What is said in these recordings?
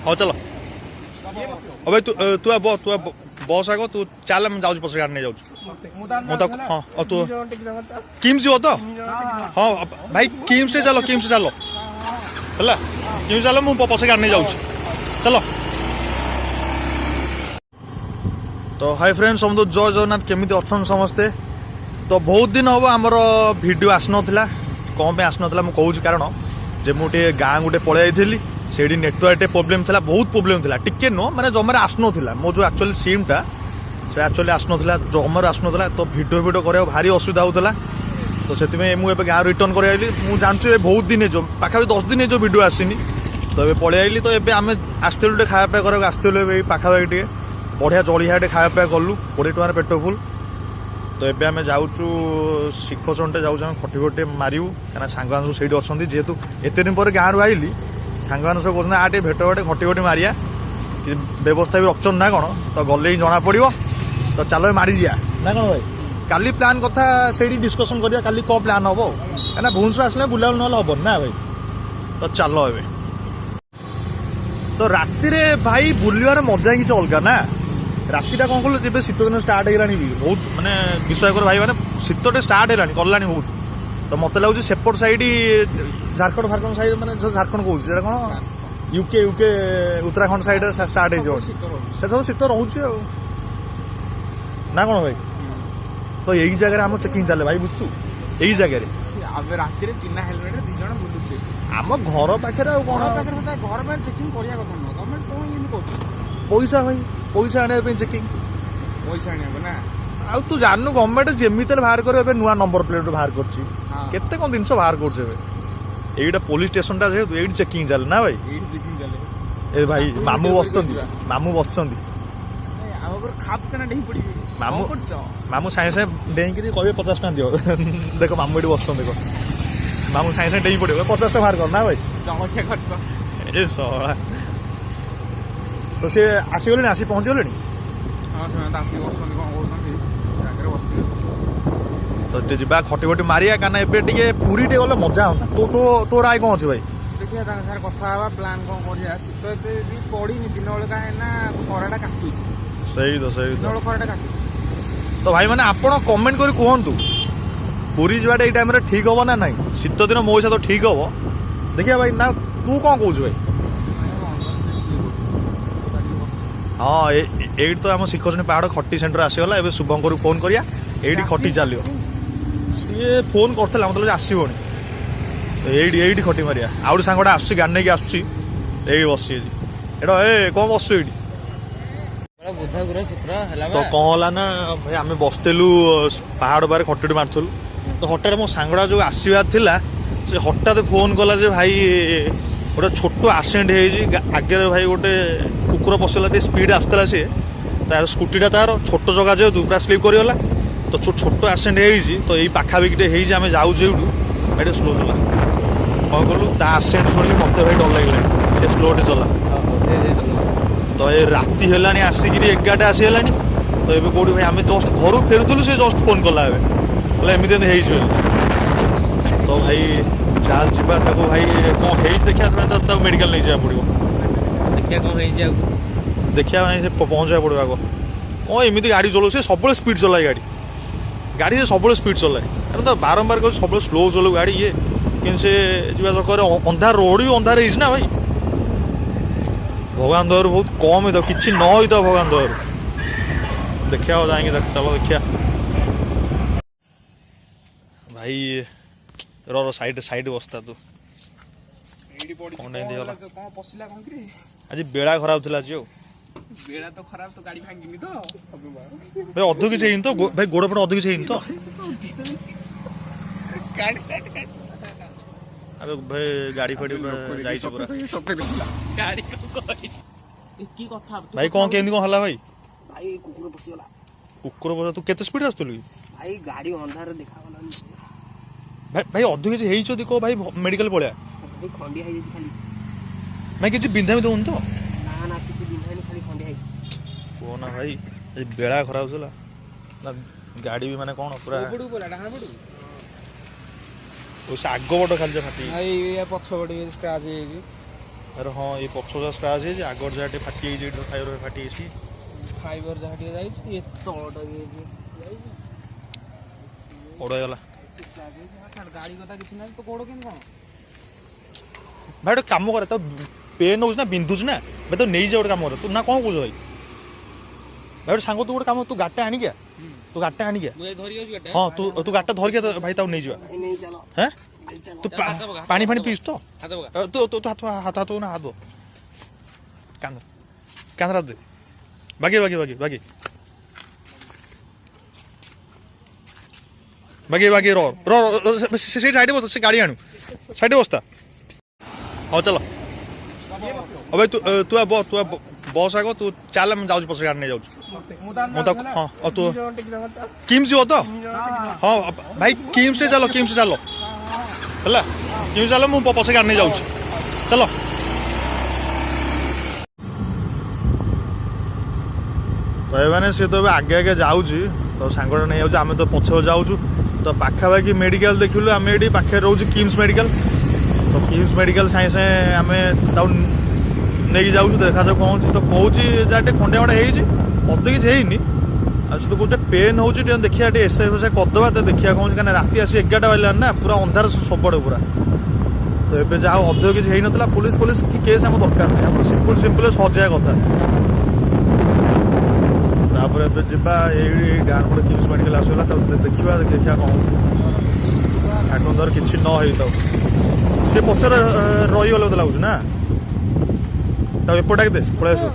ହଉ ଚାଲ। ଓ ଭାଇ, ତୁ ତୁ ତୁ ବସ୍ ଆଗ, ତୁ ଚାଲ, ମୁଁ ଯାଉଛି, ପଛରେ ଗାଡ଼ି ନେଇ ଯାଉଛି ମୁଁ ତାକୁ। ହଁ, ଆଉ ତୁ କିମ୍ସ ଯିବ ତ? ହଁ ଭାଇ, କିମ୍ସରେ ଚାଲ, କିମ୍ସ ଚାଲ। ହେଲା, କିମ୍ସ ଚାଲ, ମୁଁ ପଛରେ ଗାଡ଼ି ନେଇ ଯାଉଛି, ଚାଲ। ତ ହାଇ ଫ୍ରେଣ୍ଡ, ସମସ୍ତଙ୍କୁ ଜୟ ଜଗନ୍ନାଥ। କେମିତି ଅଛନ୍ତି ସମସ୍ତେ? ତ ବହୁତ ଦିନ ହେବ ଆମର ଭିଡ଼ିଓ ଆସିନଥିଲା। କ'ଣ ପାଇଁ ଆସିନଥିଲା ମୁଁ କହୁଛି, କାରଣ ଯେ ମୁଁ ଟିକେ ଗାଁ ଗୋଟେ ପଳେଇ ଯାଇଥିଲି, ସେଇଠି ନେଟୱାର୍କ ଟିକେ ପ୍ରୋବ୍ଲେମ୍ ଥିଲା, ବହୁତ ପ୍ରୋବ୍ଲେମ୍ ଥିଲା। ଟିକେ ନୁହଁ, ମାନେ ଜମାରେ ଆସୁନଥିଲା। ମୋ ଯେଉଁ ଆକ୍ଚୁଆଲି ସିମ୍ଟା, ସେ ଆକ୍ଚୁଆଲି ଆସୁନଥିଲା, ଜମାରୁ ଆସୁନଥିଲା। ତ ଭିଡ଼ିଓ ଭିଡ଼ିଓ କରିବାକୁ ଭାରି ଅସୁବିଧା ହେଉଥିଲା। ତ ସେଥିପାଇଁ ମୁଁ ଏବେ ଗାଁରୁ ରିଟର୍ନ କରି ଆଇଲି। ମୁଁ ଜାଣୁଛି ଏବେ ବହୁତ ଦିନ ହେଇଯିବ, ପାଖାପାଖି 10 ଦିନ ହେଇଯିବ ଭିଡ଼ିଓ ଆସିନି। ତ ଏବେ ପଳେଇ ଆଇଲି। ତ ଏବେ ଆମେ ଆସିଥିଲୁ ଟିକେ ଖାଇବା ପିଇବା କରିବାକୁ ଆସିଥିଲୁ। ଏବେ ଏଇ ପାଖାପାଖି ଟିକେ ବଢ଼ିଆ ଜଳିଖିଆ ଟିକେ ଖାଇବା ପିଇବା କଲୁ, 20 ଟଙ୍କାରେ ପେଟ ଫୁଲ୍। ତ ଏବେ ଆମେ ଯାଉଛୁ ଶିଖଚଣ୍ଡେ ଯାଉଛୁ, ଆମେ ଖଟି ଖଟି ମାରିବୁ, କାହିଁକିନା ସାଙ୍ଗମାନେ ସବୁ ସେଇଠି ଅଛନ୍ତି। ଯେହେତୁ ଏତେ ଦିନ ପରେ ଗାଁରୁ ଆଇଲି, ସାଙ୍ଗମାନେ ସବୁ କହୁଛନ୍ତି ଆ ଟିକେ ଭେଟ ଭେଟ ଖଟି ଖଟି ମାରିବା। କିଛି ବ୍ୟବସ୍ଥା ବି ରଖିଛନ୍ତି ନା କ'ଣ, ତ ଗଲେ ହିଁ ଜଣା ପଡ଼ିବ। ତ ଚାଲ ମାରିଯିବା ନା କ'ଣ ଭାଇ? କାଲି ପ୍ଲାନ୍ କଥା ସେଇଠି ଡିସ୍କସନ୍ କରିବା, କାଲି କ'ଣ ପ୍ଲାନ୍ ହବ ଆଉ, କାହିଁକିନା ଭୁବନେଶ୍ୱର ଆସିଲେ ବୁଲାବୁଲି ନହେଲେ ହବନି ନା ଭାଇ। ତ ଚାଲ ଏବେ। ତ ରାତିରେ ଭାଇ ବୁଲିବାର ମଜା ହିଁ କିଛି ଅଲଗା ନା। ରାତିଟା କ'ଣ କଲୁ, ଏବେ ଶୀତ ଦିନ ଷ୍ଟାର୍ଟ ହେଇଗଲାଣି ବି ବହୁତ, ମାନେ ବିଶ୍ୱାସ କର ଭାଇ, ମାନେ ଶୀତଟେ ଷ୍ଟାର୍ଟ ହେଲାଣି, କଲାଣି ବହୁତ। ତ ମତେ ଲାଗୁଛି ସେପଟ ସାଇଡ୍ ଝାଡ଼ଖଣ୍ଡ ଫାରଖଣ୍ଡ ସାଇଡ୍, ମାନେ ଝାଡ଼ଖଣ୍ଡ କହୁଛି, ସେଇଟା କ'ଣ UK UK Uttarakhand side start ହେଇଯିବ। ସେ ସବୁ ଶୀତ ରହୁଛି ଆଉ ନା କ'ଣ ଭାଇ? ତ ଏଇ ଜାଗାରେ ଆମ ଚେକିଂ ଚାଲେ ଭାଇ, ବୁଝୁଛୁ? ଏଇ ଜାଗାରେ। ଆମେ ରାତିରେ ବିନା ହେଲମେଟରେ ଦି ଜଣ ବୁଲୁଛେ। ଆମ ଘର ପାଖରେ ଆଉ କ'ଣ? ଘର ପାଖରେ, ଘର ପାଖରେ ଚେକିଂ କରିବା କଥା ନୁହଁ। ଗଭର୍ଣ୍ଣମେଣ୍ଟ କଣ ଏମିତି କରୁଛି? ପଇସା ଭାଇ, ପଇସା ଆଣିବା ପାଇଁ ଚେକିଂ। ପଇସା ଆଣିବାକୁ ନା? ଆଉ ତୁ ଜାଣିନୁ, ଗଭର୍ଣ୍ଣମେଣ୍ଟ ଯେମିତି ହେଲେ ବାହାର କରିବ। ଏବେ ନୂଆ ନମ୍ବର ପ୍ଲେଟ୍ ବାହାର କରୁଛି, କେତେ କ'ଣ ଜିନିଷ ବାହାର କରୁଛି ଏବେ। ଏଇଟା ପୋଲିସ ଷ୍ଟେସନଟା ଯେହେତୁ ଏଇଠି ଚେକିଂ ଚାଲେ ନା ଭାଇ? ଏଇଠି ଚେକିଂ ଚାଲେ। ଏ ଭାଇ, ମାମୁଁ ବସିଛନ୍ତି, ମାମୁଁ ବସିଛନ୍ତି। ଆମ ଉପରେ ଖାପ କେନା ଡେଇଁ ପଡିବେ। ମାମୁଁ କଣ କରୁଛ? ମାମୁଁ ସାଙ୍ଗେ ସାଙ୍ଗେ ଡେଇଁକିରି କହିବେ 50 ଟଙ୍କା ଦିଅ। ଦେଖ, ମାମୁଁ ଏଠି ବସିଛନ୍ତି, ଦେଖ, ମାମୁଁ ସାଙ୍ଗେ ସାଙ୍ଗେ ଡେଇଁ ପଡିବ, 50 ଟଙ୍କା ବାହାର କର ନା ଭାଇ। ଜଳଖିଆ ଖର୍ଚ୍ଚ। ଏ ଶଳା, ତ ସିଏ ଆସିଗଲେଣି, ଆସି ପହଞ୍ଚିଗଲେଣି। ହଁ, ସେମାନେ ତ ଆସିକି ବସୁଛନ୍ତି, କଣ କହୁଛନ୍ତି, ସେ ଆଗରେ ବସିଥିବେ। ତ ଟିକେ ଯିବା ଖଟି ଖଟି ମାରିବା, କାରଣ ଏବେ ଟିକେ ପୁରୀ ଟିକେ ଗଲେ ମଜା ହୁଅନ୍ତା। ତୋ ତୋ ତୋ ରାୟ କ'ଣ ଅଛି ଭାଇ? ଦେଖିବା, ତାଙ୍କ ସାଙ୍ଗରେ କଥା ହେବା, ପ୍ଲାନ୍ କଣ କରିବା। ଶୀତ ଏତେ ବି ପଡିନି ଦିନ ବେଳେ, କାହିଁକି ନା ଖରାଟା କାଟୁଛି। ସେଇ ତ, ସେଇ ଦିନ ତ। ବେଳେ ଖରାଟା କାଟୁଛି। ତ ଭାଇ ମାନେ, ଆପଣ କମେଣ୍ଟ କରି କୁହନ୍ତୁ, ପୁରୀ ଯିବାଟା ଏଇ ଟାଇମରେ ଠିକ ହବ ନା ନାଇଁ? ଶୀତ ଦିନ ମୋ ହିସାବରେ ଠିକ ହବ। ଦେଖିବା ଭାଇ, ନା ତୁ କ'ଣ କହୁଛୁ ଭାଇ? ହଁ, ଏଇଠି ତ ଆମ ଶିଖରଚଣ୍ଡୀ ପାହାଡ଼ ଖଟି ସେଣ୍ଟର ଆସିଗଲା। ଏବେ ଶୁଭଙ୍କରକୁ ଫୋନ୍ କରିବା, ଏଇଠି ଖଟି ଚାଲିବ। ସିଏ ଫୋନ୍ କରିଥିଲା ମତେ, ଲାଗୁଛି ଆସିବନି। ତ ଏଇଠି ଏଇଠି ଖଟି ମାରିବା। ଆଉ ଗୋଟେ ସାଙ୍ଗଟା ଆସୁଛି, ଗାଡ଼ି ନେଇକି ଆସୁଛି, ଏଇ ବସିଛି ଏଇଟା। ଏ କ'ଣ ବସୁଛୁ ଏଇଠି? ତ କ'ଣ ହେଲା ନା ଭାଇ, ଆମେ ବସିଥିଲୁ ପାହାଡ଼ ପାଖରେ, ଖଟିଟି ମାରୁଥିଲୁ। ତ ହଠାତ୍ ମୋ ସାଙ୍ଗଟା ଯୋଉ ଆସିବାର ଥିଲା, ସେ ହଠାତ୍ ଫୋନ୍ କଲା ଯେ ଭାଇ, ଗୋଟେ ଛୋଟ ଆକ୍ସିଡେଣ୍ଟ ହେଇଛି ଆଗରେ ଭାଇ, ଗୋଟେ କୁକୁର ପଶିଗଲା, ଟିକେ ସ୍ପିଡ୍ ଆସୁଥିଲା ସିଏ, ତାର ସ୍କୁଟିଟା ତାର ଛୋଟ ଜାଗା ଯେହେତୁ ପୁରା ସ୍ଲିପ୍ କରିଗଲା। ତ ଛୋଟ ଆକ୍ସିଡେଣ୍ଟ ହେଇଛି, ତ ଏଇ ପାଖାପାଖି ଟିକେ ହେଇଛି, ଆମେ ଯାଉଛୁ ଏଇଠୁ। ଭାଇ, ଟିକେ ସ୍ଲୋ ଚଲା। କ'ଣ କଲୁ, ତା ଆକ୍ସିଡେଣ୍ଟ ଶୁଣିକି ମୋତେ ଭାଇ ଡର ଲାଗିଲାଣି, ଟିକେ ସ୍ଲୋ ଟିକେ ଚଲା। ତ ଏ ରାତି ହେଲାଣି ଆସିକିରି 11ଟା ଆସିଗଲାଣି। ତ ଏବେ କୋଉଠି ଭାଇ? ଆମେ ଜଷ୍ଟ ଘରୁ ଫେରୁଥିଲୁ, ସେ ଜଷ୍ଟ ଫୋନ୍ କଲା ଏବେ, କହିଲା ଏମିତି ଏମିତି ହେଇଛି ବୋଲି। ତ ଭାଇ ଚାଲ ଯିବା, ତାକୁ ଭାଇ କ'ଣ ହେଇଛି ଦେଖିବା ପାଇଁ ତ ତାକୁ ମେଡ଼ିକାଲ ନେଇଯିବାକୁ ପଡ଼ିବ। ଦେଖିବା କଣ ହେଇଛି ଆଉ। ଦେଖିବା ପାଇଁ ସେ ପହଞ୍ଚିବାକୁ ପଡ଼ିବ ଆଗ। କ'ଣ ଏମିତି ଗାଡ଼ି ଚଲାଉଛି ସେ? ସବୁବେଳେ ସ୍ପିଡ୍ ଚଲାଏ ଗାଡ଼ି, ଗାଡ଼ି ସେ ସବୁବେଳେ ସ୍ପିଡ୍ ଚଲାଏ। କାରଣ ତ ବାରମ୍ବାର କହୁଛି ସବୁବେଳେ ସ୍ଲୋ ଚଲାଉ ଗାଡ଼ି ଇଏ, କିନ୍ତୁ ସେ ଯିବା ଚକରେ ଅନ୍ଧାର, ରୋଡ଼ ବି ଅନ୍ଧାର ହେଇଛି ନା ଭାଇ। ଭଗବାନ ଦୟାରୁ ବହୁତ କମ୍ ହେଇଥାଉ, କିଛି ନ ହେଇଥାଉ ଭଗବାନ ଦୟାରୁ। ଦେଖିବା ଆଉ ଯାଇକି ଦେଖ, ଚାଲ ଦେଖିବା। ଭାଇ ର ର, ସାଇଡ୍ ସାଇଡ୍ ବସ୍ତା ତୁ। ଏଇଠି ପଡିଛି। କଣ ଏମିତି କଣ ହେଲା? ହେଲା? କଣ ପଶିଲା କଣ କିରେ? ଆଜି ବେଳା ଖରାପ ଥିଲା ଆଜି ଆଉ। ବେଳା ତ ଖରାପ, ତ ଗାଡି ଭାଙ୍ଗିନି ତ? ଭାଇ, ଅଧିକ କିଛି ହେଇନି ତ? ଭାଇ, ଗୋଡ଼ ଫୋଡ଼ ଅଧିକ କିଛି ହେଇନି ତ? ଗାଡି ଗାଡି ଗାଡି। ଆବେ ଭାଇ, ଗାଡ଼ି ଫାଡ଼ି ପୁରା ଯାଇଛି ପୁରା। ସତରେ ଗାଡି କଣ କହିବି? କି କଥା? ଭାଇ, କଣ କେମିତି କଣ ହେଲା ଭାଇ? ଭାଇ, କୁକୁର ପଶିଗଲା। କୁକୁର ପଶା? ତୁ କେତେ ସ୍ପିଡ୍ ଆସୁଥିଲୁ କି? ଭାଇ, ଗାଡି ଅନ୍ଧାରରେ ଦେଖାଗଲାନି। ଭାଇ ଭାଇ, ଅଧିକ କିଛି ହେଇଛି ଯଦି କହ ଭାଇ, ମେଡ଼ିକାଲ ପଳେଇବା। ଭାଇ, ଖଣ୍ଡିଆ ହେଇଯାଇଛି ଖାଲି। ଭାଇ, କିଛି ବିନ୍ଧା ବିନ୍ଧି ହଉନି ତ? ନା ନା, କିଛି ବିନ୍ଧା ହେଇନି, ଖାଲି ଖଣ୍ଡିଆ ହେଇଛି। କୁହ ନା ଭାଇ, ଆଜି ବେଳା ଖରାପ ଥିଲା ନା, ଗାଡ଼ି ବି ମାନେ କ'ଣ ପୁରା। କୋଉ ପଟକୁ ପଡିଲା? ଡାହାଣ ପଟକୁ? ଓ, ସେ ଆଗ ପଟ ଖାଲି ଯା ଫାଟି। ଭାଇ, ଏ ପଛ ପଟେ ବି ସ୍କ୍ରାଚ୍ ହେଇଯାଇଛି। ଆରେ ହଁ, ଏଇ ପଛ ଯାହା ସ୍କ୍ରାଚ୍ ହେଇଛି, ଆଗର ଯାହା ଟିକେ ଫାଟି ଯାଇଛି, ଏଇଠି ଫାଇବର ଫାଟି ଯାଇଛି। ଫାଇବର ଯାହା ଟିକେ ଯାଇଛି ଏ। ତଳଟା ବି ହେଇଛି। ବଡ଼ ହେଇଗଲା। ସ୍କ୍ରାଚ୍ ହେଇଛି। ହଁ, ଛାଡ଼, ଗାଡ଼ି କଥା କିଛି ନାହିଁ। ତୋ ଗୋଡ଼ କେମିତି କ'ଣ? ଭାଇ, ଗୋଟେ କାମ କରେ, ତ ପେନ୍ ହେଉଛି ନା, ବିନ୍ଧୁଛି ନା ଭାଇ, ତ ନେଇଯା। ଗୋଟେ କାମ କରେ ତୁ, ନା କ'ଣ କହୁଛୁ ଭାଇ? ଭାଇ, ଗୋଟେ ସାଙ୍ଗ, ତୁ ଗୋଟେ କାମ, ତୁ ଗାଡ଼ିଟା ଆଣିକି ଆ, ତୁ ଗାଡ଼ିଟା ଆଣିକି ଆ। ମୁଁ ଯାଇ ଧରି ଯାଉଛି ଗାଡ଼ିଟା। ହଁ, ତୁ ଗାଡ଼ିଟା ଧରିକି ଆ, ତ ଭାଇ ତାକୁ ନେଇଯିବା। ଭାଇ, ନେଇ ଚାଲ। ହେଁ? ନେଇ ଚାଲ। ତୁ ପାଣି ଫାଣି ପିଇଛୁ ତ? ହାତ ପକା। ତୁ ତୁ ତୁ ହାତ ହାତ ହାତ ନା, ହାତ କାନ୍ଧ କାନ୍ଧରେ ହାତ ଦେ। ବାଗି ବାଗି ବାଗି ବାଗି ବାଗି ବାଗି, ର ର ର, ସେଇ ସାଇଡ୍ ବସ, ସେ ଗାଡ଼ି ଆଣୁ, ସାଇଡ୍ ବସ୍ତା। ହଉ ଚାଲ। ହଉ ଭାଇ, ତୁ ତୁ ଆ ତୁ ଆ ବସ୍ ଆଗ, ତୁ ଚାଲ, ମୁଁ ଯାଉଛି, ପଛରେ ଗାଡ଼ି ନେଇ ଯାଉଛି। ମୁଁ ତାହେଲେ ମୁଁ ତାକୁ, ହଁ, ଆଉ ତୁ କିମ୍ସ ଯିବ ତ? ହଁ ଭାଇ, କିମ୍ସରେ ଚାଲ, କିମ୍ସ ଚାଲ। ହେଲା, କିମ୍ସ ଚାଲ, ମୁଁ ପଛରେ ଗାଡ଼ି ନେଇ ଯାଉଛି, ଚାଲ। ତ ଏମାନେ ସେ ତ ଏବେ ଆଗେ ଆଗେ ଯାଉଛି, ତ ସାଙ୍ଗଟା ନେଇ ଯାଉଛି, ଆମେ ତ ପଛରେ ଯାଉଛୁ। ତ ପାଖାପାଖି ମେଡ଼ିକାଲ ଦେଖିଲୁ, ଆମେ ଏଇଠି ପାଖରେ ରହୁଛି କିମ୍ସ ମେଡ଼ିକାଲ। ତ କିମ୍ସ ମେଡ଼ିକାଲ ସାଙ୍ଗେ ସାଙ୍ଗେ ଆମେ ତାକୁ ନେଇକି ଯାଉଛୁ, ଦେଖାଯାଉ କ'ଣ ହେଉଛି। ତ କହୁଛି ଯାହା ଟିକେ ଖଣ୍ଡିଆ ଖଣ୍ଡିଆ ହେଇଛି, ଅଧିକ କିଛି ହେଇନି। ଆଉ ସେ ତ ଗୋଟେ ପେନ୍ ହେଉଛି ଟିକେ, ଦେଖିବା ଟିକେ ଏକ୍ସରେ ଫେକ୍ସରେ କରିଦେବା, ତ ଦେଖିବା କ'ଣ ହେଉଛି। କାହିଁକିନା ରାତି ଆସି 11ଟା ବାଜିଲାଣି ନା, ପୁରା ଅନ୍ଧାର ସବୁଆଡ଼େ ପୁରା। ତ ଏବେ ଯାହା ହଉ ଅଧିକ କିଛି ହେଇନଥିଲା। ପୋଲିସ ଫୋଲିସ କି କେସ୍ ଆମ ଦରକାର ନାହିଁ, ଆମର ସିମ୍ପଲ୍ ସିମ୍ପଲ୍ ସଜାଇବା କଥା। ତାପରେ ଏବେ ଯିବା, ଏଇ ଗାଁ ଗୋଟେ କିମ୍ସ ମେଡ଼ିକାଲ ଆସିଗଲା, ତାକୁ ଦେଖିବା, ଦେଖିବା କ'ଣ ହେଉଛି। ଠାକୁର ଦ୍ୱାରା କିଛି ନ ହେଇଥାଉ। ସେ ପଛରେ ରହିଗଲେ ବୋଧେ ଲାଗୁଛି ନା, ତାକୁ ଏପଟେ ଡାକି ଦେ, ପଳେଇ ଆସିବ।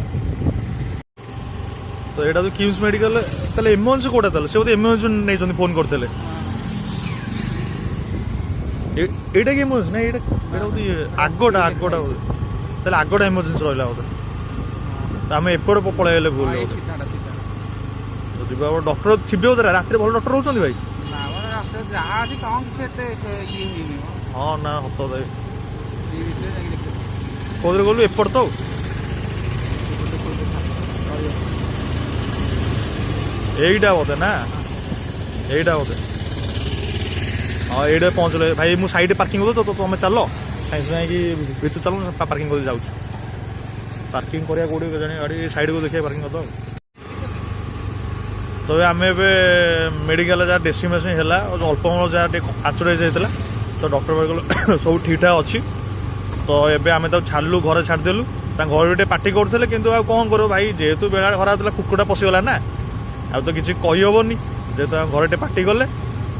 ତ ଏଇଟା ତ କିମ୍ସ ମେଡ଼ିକାଲ, ତାହେଲେ ଏମର୍ଜେନ୍ସି କୋଉଟା? ତାହେଲେ ସେ ବୋଧେ ଏମର୍ଜେନ୍ସି ନେଇଛନ୍ତି, ଫୋନ୍ କରିଥିଲେ। ଏଇଟା କି ଏମର୍ଜେନ୍ସି ନା? ଏଇଟା ବୋଧେ ଇଏ, ଆଗଟା ବୋଧେ, ତାହେଲେ ଆଗଟା ଏମର୍ଜେନ୍ସି ରହିଲା ବୋଧେ। ତ ଆମେ ଏପଟେ ପଳେଇ ଆଇଲେ ଭୁଲ ହଁ, ଏଇ ବୋଧେ। ସିଧାଟା, ସିଧା। ତ ଯିବା, ଡକ୍ଟର ଥିବେ ବୋଧେ, ରାତିରେ ଭଲ ଡକ୍ଟର ରହୁଛନ୍ତି ଭାଇ। ନା ମ, ରାସ୍ତାରେ ଯାହା ଅଛି କଣ କିଛି ଏତେ ଇଏ ହେଇନି ମ। ହଁ, ନା, ସତ କଥା। ଏଇ ଭିତରେ ଯାଇକି ଦେଖିବୁ। କୋଉଥିରେ ଗଲୁ? ଏପଟେ ତ ଆଉ। ଏଇଟା ବୋଧେ ନା, ଏଇଟା ବୋଧେ। ହଁ, ଏଇଟା ପହଞ୍ଚିଲେ ଭାଇ। ମୁଁ ସାଇଡ଼ରେ ପାର୍କିଂ କରୁଛି, ତ ତମେ ଚାଲ, ସାଙ୍ଗେ ସାଙ୍ଗେ ଯାଇକି ଭିତରୁ ଚାଲ, ମୁଁ ପାର୍କିଂ କରି ଯାଉଛି। ପାର୍କିଂ କରିବା କୋଉଠି କେଜାଣି? ଗାଡ଼ି ସାଇଡ଼କୁ ଦେଖିବା, ପାର୍କିଂ କରିଦେବା। ତ ଏବେ ଆମେ ଏବେ ମେଡ଼ିକାଲରେ ଯାହା ଡ୍ରେସିଂ ମେସିଂ ହେଲା, ଆଉ ଅଳ୍ପ ଯାହା ଟିକେ ଆଚୁରେଜ ହେଇଯାଇଥିଲା, ତ ଡକ୍ଟର ଭାଇ କହିଲେ ସବୁ ଠିକ୍ ଠାକ୍ ଅଛି। ତ ଏବେ ଆମେ ତାକୁ ଛାଡ଼ିଲୁ, ଘରେ ଛାଡ଼ିଦେଲୁ। ତାଙ୍କ ଘରେ ବି ଟିକେ ପାଟି କରୁଥିଲେ, କିନ୍ତୁ ଆଉ କ'ଣ କରିବ ଭାଇ? ଯେହେତୁ ବେଳା ଖରାପ ଥିଲା, କୁକୁରଟା ପଶିଗଲା ନା, ଆଉ ତ କିଛି କହିହେବନି। ଯେହେତୁ ତାଙ୍କ ଘରେ ଟିକେ ପାଟି କଲେ,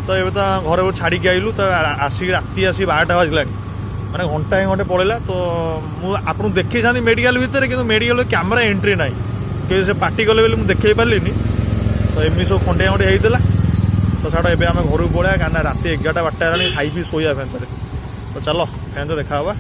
ତ ଏବେ ତା ଘରେ ଛାଡ଼ିକି ଆଇଲୁ। ତ ଆସିକି ରାତି ଆସିକି 12ଟା ବାଜିଲାଣି, ମାନେ ଘଣ୍ଟାଏ ଘଣ୍ଟେ ପଳେଇଲା। ତ ମୁଁ ଆପଣଙ୍କୁ ଦେଖେଇଥାନ୍ତି ମେଡ଼ିକାଲ ଭିତରେ, କିନ୍ତୁ ମେଡ଼ିକାଲରେ କ୍ୟାମେରା ଏଣ୍ଟ୍ରି ନାହିଁ, କିନ୍ତୁ ସେ ପାଟି କଲେ ବୋଲି ମୁଁ ଦେଖେଇ ପାରିଲିନି। ତ ଏମିତି ସବୁ ଖଣ୍ଡିଆ ଖଣ୍ଡି ହେଇଥିଲା। ତ ଛାଡ଼, ଏବେ ଆମେ ଘରକୁ ପଳେଇବା, କାହିଁକିନା ରାତି 11ଟା 12ଟା ହେଲାଣି, ଖାଇ ପିଇ ଶୋଇବା ଫେନ୍ ଥରେ। ତ ଚାଲ, ଫେନ୍ ତ ଦେଖା ହେବା।